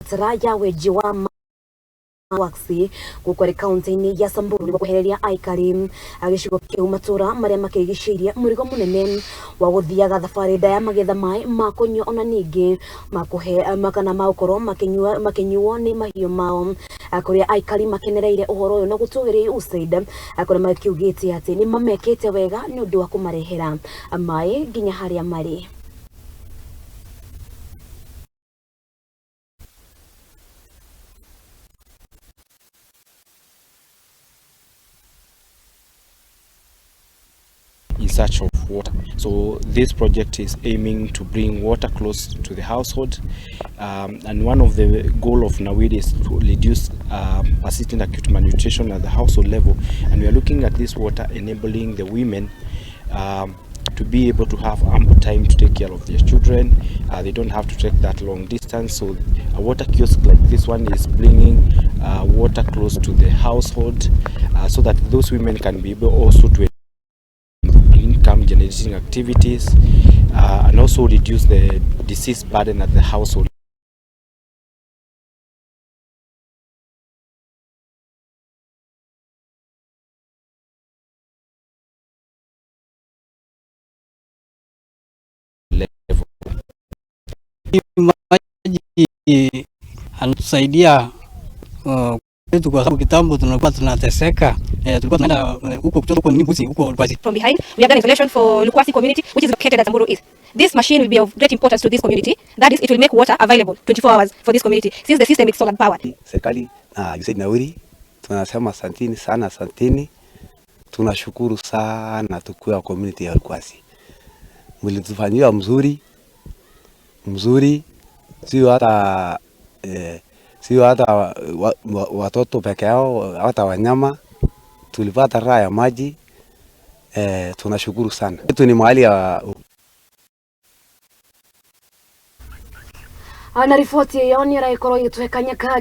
Mĩtaratara ya wenji wa wax gũkũ arĩ kaunti-inĩ ya Samburu nĩguo kwehereria aikari a gĩcigo kĩu matũra marĩa makĩrigicĩirie mũrigo mũnene wa gũthiaga thabarĩ ndaya magĩetha maĩ ma kũnyua ona ningĩ makũhe kana magũkorwo makĩnyuo nĩ mahiũ mao, kũrĩa aikari makenereire ũhoro ũyũ na gũtũgĩria USAID, kũrĩa makiugĩte atĩ nĩ mamekĩte wega nĩ ũndũ wa kũmarehera maĩ nginya harĩa marĩ. In search of water. So this project is aiming to bring water close to the household, and one of the goal of Nawiri is to reduce persistent acute malnutrition at the household level, and we are looking at this water enabling the women to be able to have ample time to take care of their children. They don't have to take that long distance. So a water kiosk like this one is bringing water close to the household, so that those women can be able also to income generating activities, and also reduce the disease burden at the household level. Maji anatusaidia kwa sababu kitambo tunakuwa tunateseka, tulikuwa tunaenda huko kutoka huko mbuzi huko Lukwasi. From behind, we have done installation for Lukwasi community, which is located at Samburu East. This machine will be of great importance to this community. That is, it will make water available 24 hours for this community, since the system is solar powered. Serikali na USAID Nawiri tunasema asanteni sana, asanteni. Tunashukuru sana tukiwa community ya Lukwasi. Mlitufanyia mzuri mzuri, sio hata watoto peke yao, hata wanyama tulipata raha ya maji. Tunashukuru sana. Yetu ni mahali ya Na riboti ĩyo nĩ ĩragĩkorwo ĩgĩtũhe kanya kangĩ.